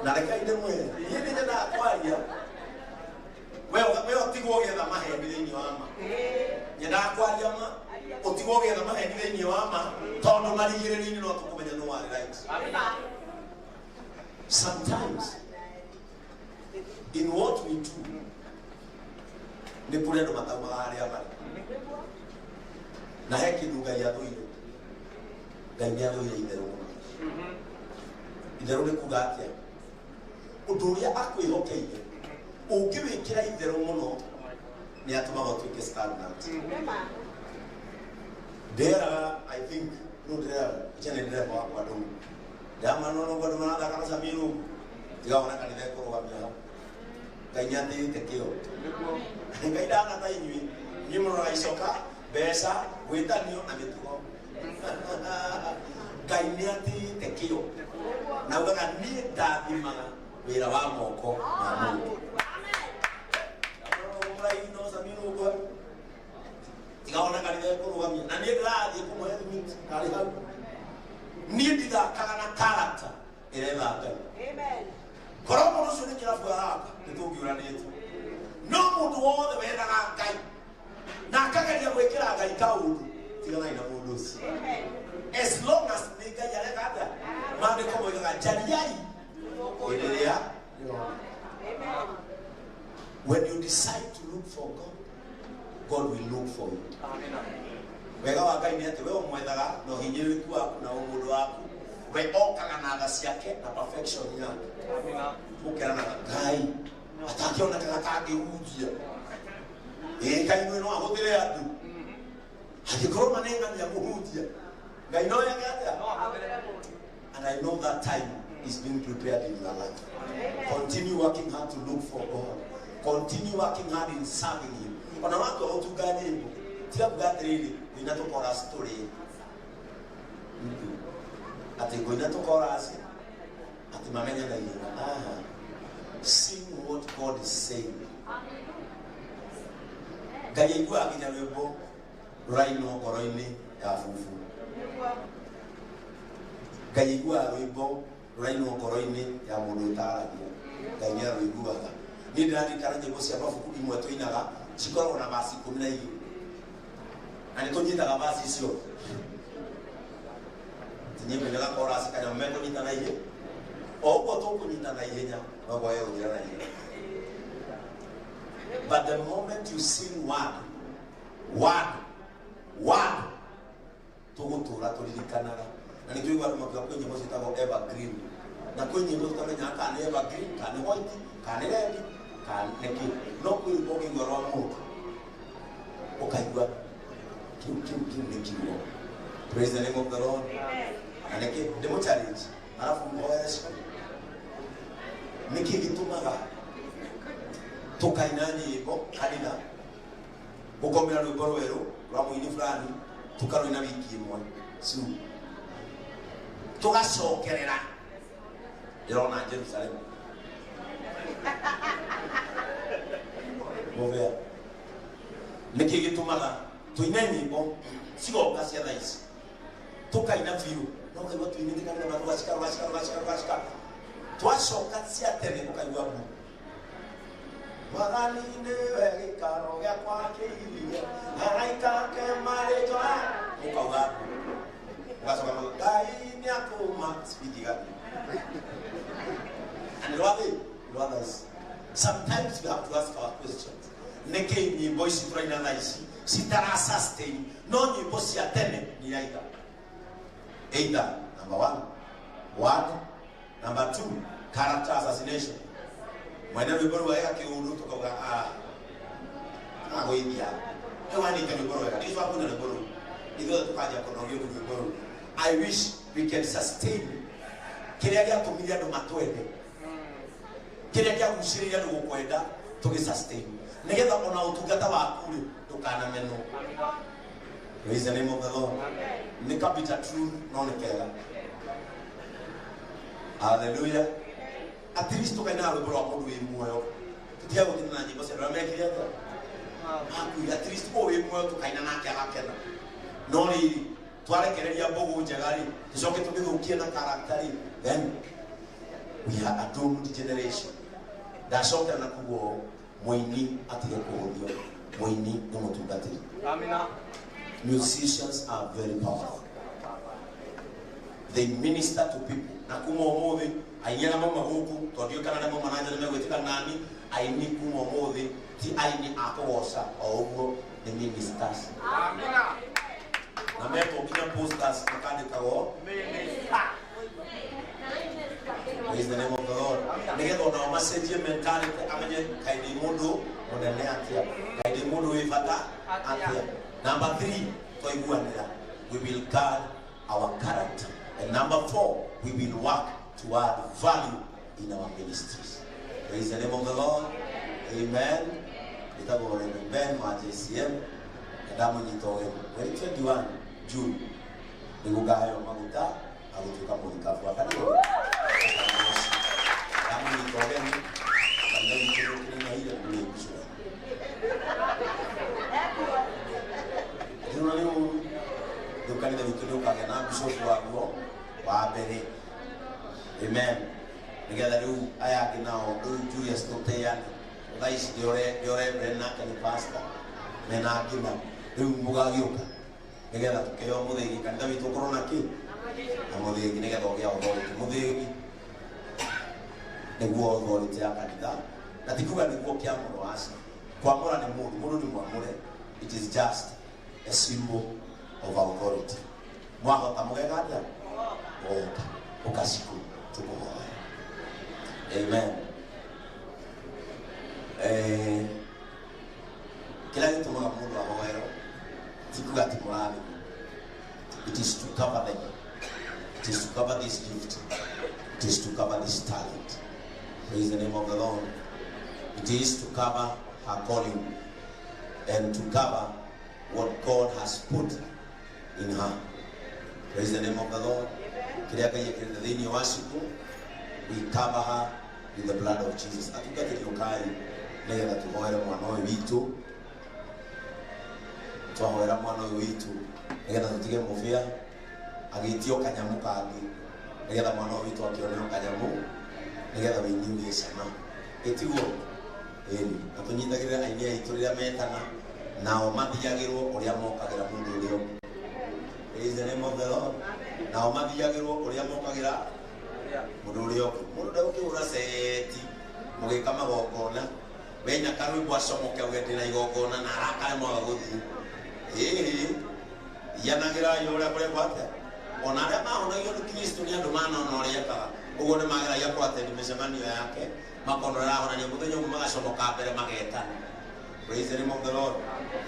Na rekei ndĩmwĩre, niĩ nĩ nyendaga kwaria. We ũtigwo ũgĩetha maheni thĩinĩ wa ma. Nyendaga kwaria ma, ũtigwo ũgĩetha maheni thĩinĩ wa ma, tondũ marigĩrĩrio-inĩ no tũkũmenya nũ warĩ right. Sometimes in what we do nĩ kũrĩ andũ mataumaga harĩa marĩ. Na he kĩndũ Ngai athũire. Ngai nĩ athũire itherũ mũno. Itherũ nĩ kuga atĩa? Ũndũ ũrĩa akwĩhokeire ũngĩwĩkĩra itherũ mũno nĩ atũmaga ũtuĩke stagnant. Nderaga, I think no ndĩreraga icha nĩ ndereba wakwa ndũgu ndamana no andũ marathaka na Samiru tiga ona kanitha ĩkũrũgamia hau. Ngai nĩ atĩĩte kĩo. Ngai ndahana ta inyuĩ. Inyuĩ mũroraga icoka, mbeca, gwĩtanio na mĩtugo. Ngai nĩ atĩĩte kĩo na ugaga niĩ ndathimaga wĩra wa moko ma mũndũ. Mũraihi no Samiru ũguo tiga ona kanitha ĩkũrũgamia na niĩ ndĩrathiĩ kũmũhe thimiti arĩ hau. Niĩ ndithakaga na character ĩretha Ngai. Korwo mũndũ ũcio nĩ kĩrabu araka nĩ tũngiũranĩte, no mũndũ wothe wethaga Ngai na akageria gwĩkĩra Ngai kaũndũ, tiganai na mũndũ ũcio. As long as nĩ Ngai areka atĩa, maandĩko moigaga njariai hĩndĩ ĩrĩa. When you decide to look for God, God will look for you. Wega wa Ngai nĩ atĩ we ũmwethaga na ũhinyĩrĩrĩku waku na ũmũndũ waku, we okaga na tha ciake na perfection yake. Mũkeranaga Ngai atakĩonekaga tangĩhunjia, ĩ Ngai nĩ no ahũthĩre andũ angĩkorwo manengania kũhunjia Ngai no yake atĩa. And I know that time is being prepared in your life. Continue working hard to look for God. Continue working hard in serving Him. Ona watua gũtunga nyĩmbo, tiga kuga atĩrĩrĩ, ngũina tũkorasi tũrĩ. Atĩ ngũina tũkorasi, atĩ mamenye na ihenya. Aha. Sing what God is saying. Ngai aiguaga nginya rwĩmbo rũrainwo ngoro-inĩ ya bubu. Ngai aiguaga rwĩmbo rũrainwo ngoro-inĩ ya mũndũ ũtaragia. Ngai nĩ arũiguaga. Niĩ ndĩraririkana nyĩmbo cia mabuku imwe tũinaga cikoragwo na vaci 12, na nĩ tũnyitaga vaci icio. Ti nyĩmbo inaga chorus kanyamũ mekũnyita na ihenya. O ũguo tũkũnyita na ihenya noguo egũthira na ihenya. But the moment you sing word, word, word, tũgũtũra tũririkanaga. Na nĩ tũigua andũ makiuga kwĩ nyĩmbo ciĩtagwo evergreen, na kwĩ nyĩmbo tũtamenyaga kana nĩ evergreen, kana nĩ white, kana nĩ red, kana nĩ kĩ. No kwĩ rwĩmbo ũngĩigua rwa mũndũ ũkaigua kĩu kĩu kĩu nĩ kiugo. Praise the name of the Lord. Na nĩkĩ ndĩmũ challenge arabu mũhoere cukuru, nĩkĩ gĩtũmaga tũkaina nyĩmbo kanitha, gũkomera rwĩmbo rwerũ rwa mũini fulani, tũkarũina wiki ĩmwe cu tũgacokerera ndĩrona Jerusalemu mũbea? Nĩkĩ gĩtũmaga tũine nyĩmbo cigoka cia thaa ici tũkaina biũ, no ũkaigua tũinĩte kanitha na rũgacika rũgacika rũgacika rũgacika, twacoka cia tene ũkaigua mbu Mwathani nĩwe gĩikaro gĩakwa kĩirie, araika ake marĩ njoa, ũkauga mbu, ũgacoka Ngai nĩatũma speed igathiĩ na nĩ rwathĩ rwa thaa ici. Sometimes we have to ask our questions: nĩkĩ nyĩmbo ici tũraina thaa ici citara sustain, no nyĩmbo cia tene nĩ iraiga? Either number one, word; number two, character assassination. Mwene rwĩmbo rũu ageka kĩũndũ tũkauga, "Ah, agũithia rĩu andĩke rwĩmbo rwega nĩ twakuina rwĩmbo rũu." Ithuothe tũkanjia kũnogio nĩ rwĩmbo rũu. I wish we can sustain kĩrĩa gĩatũmire andũ matwende, kĩrĩa kĩagucĩrĩirie andũ gũkwenda, tũgĩ sustain nĩgetha ona ũtungata waku rĩ ndũkanamenwo. Praise the name of the Lord. Nĩ kabita truth no nĩ kega. Hallelujah. At least tũkainaga rwĩmbo rwa mũndũ wĩ muoyo, tũtige gũtina na nyĩmbo cia andũ arĩa mekire atĩa, makuire. At least ũyũ wĩ muoyo tũkaina nake agakena. No rĩrĩ twarekereria mbũgũ njega rĩ, tũcoke tũmĩthũkie na character rĩ, then We are a doomed generation. Ndacokera na kuguo muini atige kuhuthio, muini ni mutungatiri. Amina. Musicians are very powerful. They minister to people. Na kuma umuthi aini arĩa mauma gũkũ tondũ ndiũĩ kana arĩa mauma na nja nĩmegwĩtĩka nani, aini kuma umuthi ti aini a kũgoca o ũguo, nĩ ministers. Amina. Na metwo nginya posters makandĩkagwo Minister. Praise the name of the Lord. Nĩgetha onao macenjie mentality, amenye kaĩ ndĩ mũndũ mũnene atĩa, kaĩ ndĩ mũndũ wĩ bata atĩa. Number 3, twaiguanĩra, we will guard our character. And number 4, we will work to add value in our ministries. Praise the name of the Lord. Amen. Nĩtagwo Reverend Ben wa JCM na ndamũnyita ũgeni mweri 21 June nĩguo ngaheo maguta na gũtuĩka mũthikabu wa kanitha. Ndamũnyita ũgeni kanitha witũ nĩũkĩneneheire ndũrĩ bishop. Ndĩrona nĩ ũru. Rĩu kanitha witũ nĩũkagĩa na bishop waguo wa mbere. Amen. Nĩgetha rĩu aya angĩ nao, rĩu Julius tũteane. Thaa ici ndĩore mbere nake nĩ pastor mena angĩ nao. Rĩu mũgagĩũka nĩgetha tũkĩheo mũthĩgi, kanitha witũ ũkorwo na kĩ? Na mũthĩgi, nĩgetha ũgĩe authority. Mũthĩgi nĩguo authority ya kanitha, na ti kuga nĩguo kĩamũro, aca. Kwamũra nĩ mũndũ, mũndũ nĩ mwamũre. It is just a symbol of authority. Mwahota mũgeka atĩa? Mũgoka ũkaciku tũkũhoya. Amen. Kĩrĩa gĩtũmaga mũndũ ahoerwo ti kuga atĩ mũrathimwo. It is to cover them. It is to cover this gift. It is to cover this talent. Praise the name of the Lord. It is to cover her calling and to cover what God has put in her. Praise the name of the Lord. Kĩrĩa Ngai ekĩrĩte thĩinĩ wa ciku, we cover her with the blood of Jesus. Atungatĩri ũkai nĩgetha tũhoere mwana ũyũ witũ. Twahoera mwana ũyũ witũ nĩgetha tũtige mũbĩa agĩtio kanyamũ kangĩ, nĩgetha mwana ũyũ witũ akĩoneo kanyamũ nĩgetha wĩini ũgĩe cama. Ĩtiguo? Ĩni. Na tũnyitagĩrĩra aini aitũ rĩrĩa metana, nao mathiagĩrwo ũrĩa mokagĩra mũndũ ũrĩa ũngĩ. Praise the name of the Lord. Nao mathiagĩrwo ũrĩa mokagĩra mũndũ ũrĩa ũngĩ. Mũndũ ndegũkĩhũra ceti mũgĩka magongona, wenya karwĩmbo acomoke auge ndĩna igongona na arakare mwaga gũthiĩ. Ĩĩ, ianagĩrai ũrĩa kũrekwo atĩa. Ona arĩa mahonagio nĩ Kristo nĩ andũ manona ũrĩa ekaga, ũguo nĩ mageragia kũattend mĩcemanio yake, makona ũrĩa arahonania, mũthenya ũmwe magacomoka mbere magetana. Praise the name of the Lord.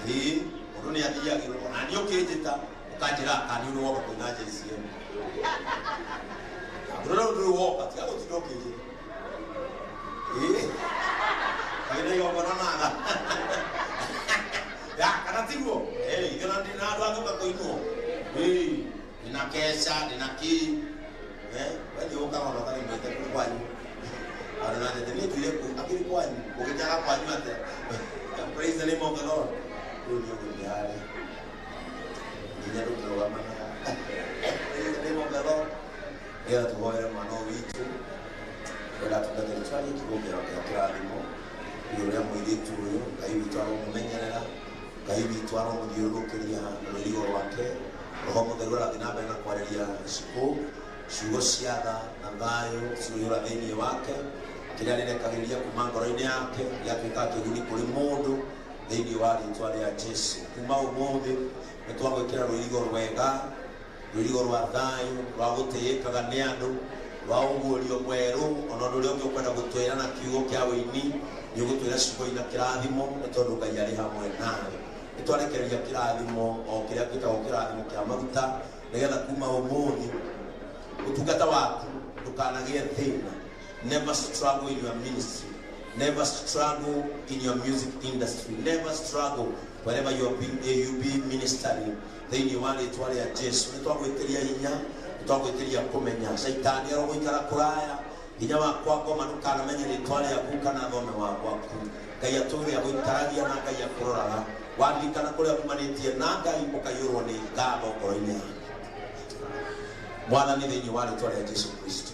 Ĩĩ, mũndũ nĩ athiagĩrwo, ona niĩ ũkĩnjĩta ũkanjĩra kana nĩ woka kũina JCM. Ndũrona ũndũ woka, tiga gũtinda ũkĩnjĩra. Ĩĩ, kaĩ igongona naga. Ya, kana tiguo? Ĩĩ, ithuĩ na ndĩ na andũ a gũka kũinwo. Ĩĩ, ndĩna keca, ndĩna kĩ. We nĩ ũkaga ona ũtarĩ mwĩte kũrĩ kwanyu. Andũ na njĩte, niĩ tuire kũ, akĩrĩ kwanyu, ũgĩnjaga kwanyu atĩa? Praise the name of the Lord. Rĩu nĩ ũgũthiĩ harĩa. Nginya ndũkĩrũgama na. Praise the name of the Lord. Nĩgetha tũhoere mwana ũyũ witũ. Twenda tungatĩri twarie kiugo kĩa kĩrathimo igũrũ rĩa mũirĩtu ũyũ. Ngai witũ aromũmenyerera, Ngai witũ aromũthiũrũrũkĩria rũirigo rwake. Roho Mũtheru arathiĩ na mbere na kwarĩria ciku ciugo cia tha na thayũ ciũiyũra thĩinĩ wake. Kĩrĩa rĩrekagĩrĩria kuma ngoro-inĩ yake gĩatuĩka kĩguni kũrĩ mũndũ thĩinĩ wa rĩtwa rĩa Jesu. Kuma ũmũthĩ nĩ twagwĩkĩra rũirigo rwega, rũirigo rwa thayũ, rwa gũtĩĩkaga nĩ andũ, rwa ũguũrio mwerũ. Ona ũndũ ũrĩa ũngĩ ũkwenda gũtwĩra na kiugo kĩa wĩini, nĩ ũgũtwĩra ciugo ina kĩrathimo, nĩ tondũ Ngai arĩ hamwe nawe. Nĩ twarekereria kĩrathimo o kĩrĩa gĩtagwo kĩrathimo kĩa maguta, nĩgetha kuma ũmũthĩ ũtungata waku ndũkanagĩe thĩna. Never struggle in your ministry. Never struggle in your music industry. Never struggle wherever you are being, you be ministering. Thĩinĩ wa rĩtwa rĩa Jesu nĩ twagwĩtĩria hinya, nĩ twagwĩtĩria kũmenya caitani arogũikara kũraya, hinya wakwa ngoma ndũkanamenye rĩtwa rĩaku kana thome wa gwaku. Ngai atũũre agũikaragia na Ngai akũroraga. Waririkana kũrĩa umanĩtie na Ngai ũkaiyũrwo nĩ ngatho ngoro-inĩ yaku. Mwathani, thĩinĩ wa rĩtwa rĩa Jesu Kristo.